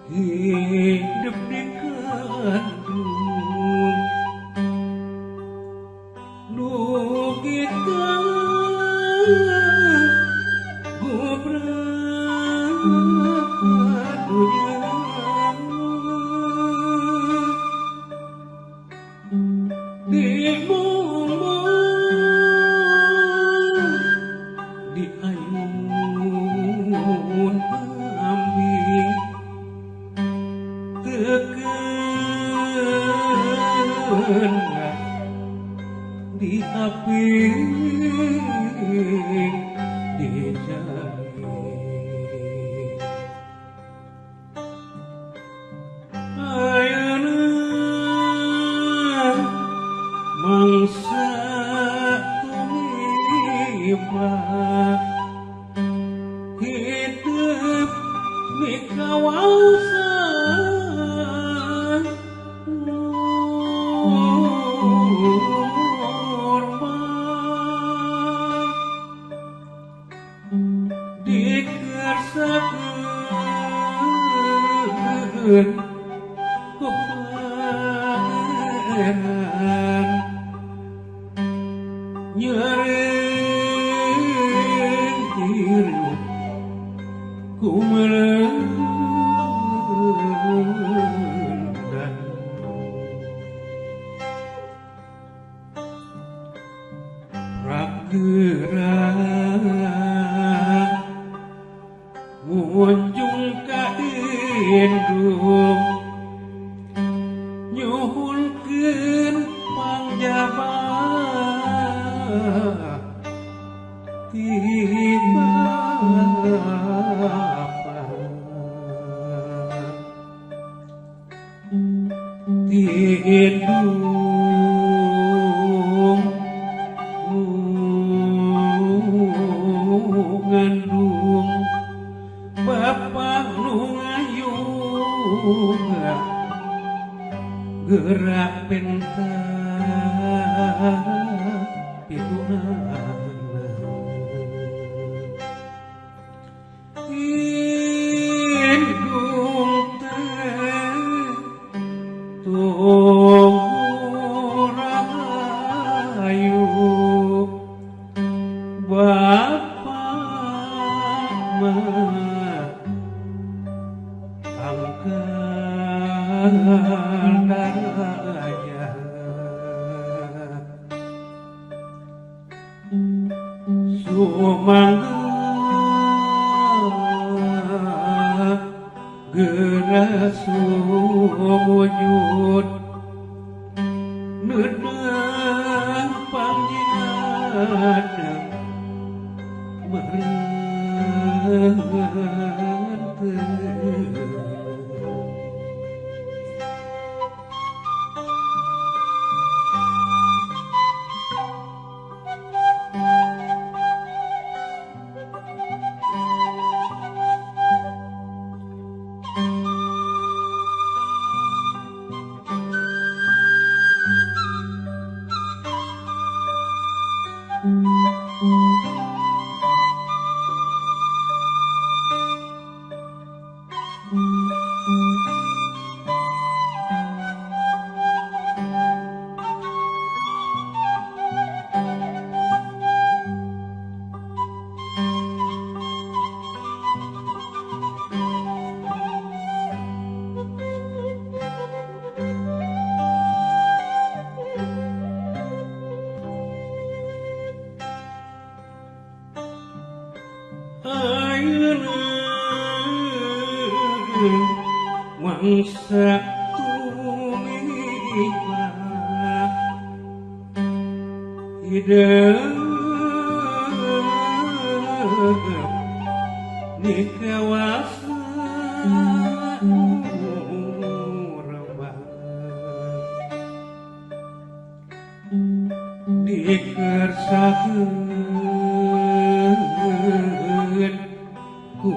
Hidup di kandung dugi dunya di di ayun ambing teken di api di jari ayeuna mangsa tumiba hidup mikawasan urba dikersakeun ku pangeran nyereng hirup ku merendah rageura munjung ka indung nyuhunkeun pangjaba ti Bapa ti indung ngandung Bapa nu ngayung gerak penta pituana indung teh tong rahayu Bapa mah tangkal darajat sumangga geura sumujud neudang pangjinana meureun ayeuna mangsa tumiba Hidup di kawasan urang dikersakeun ku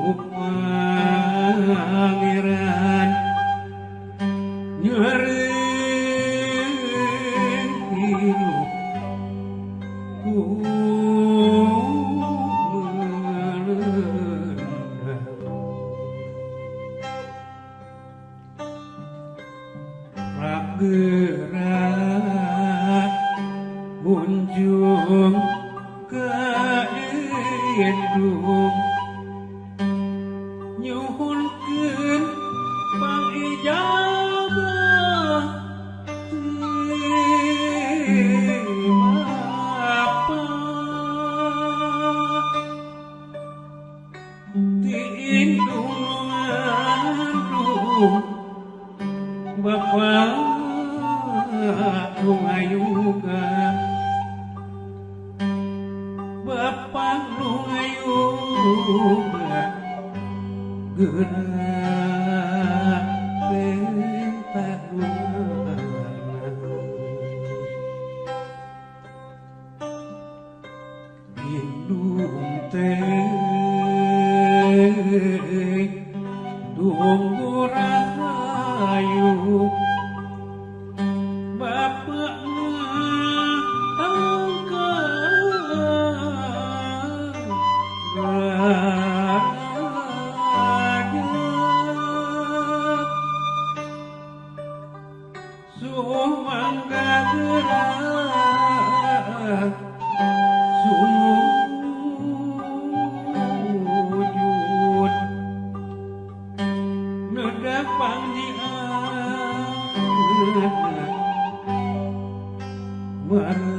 pangeran nyeri hirup ku meulendang rageura munjung ka indung nyuhunkeun pangijabah ti Bapa ti indung ngandung Bapa nu ngayuga Bapa nu ngayuga geura penta duana indung teh tunggu rahayu Bapa angkat derajat sumangga geura sumujud nedak pangjianna marang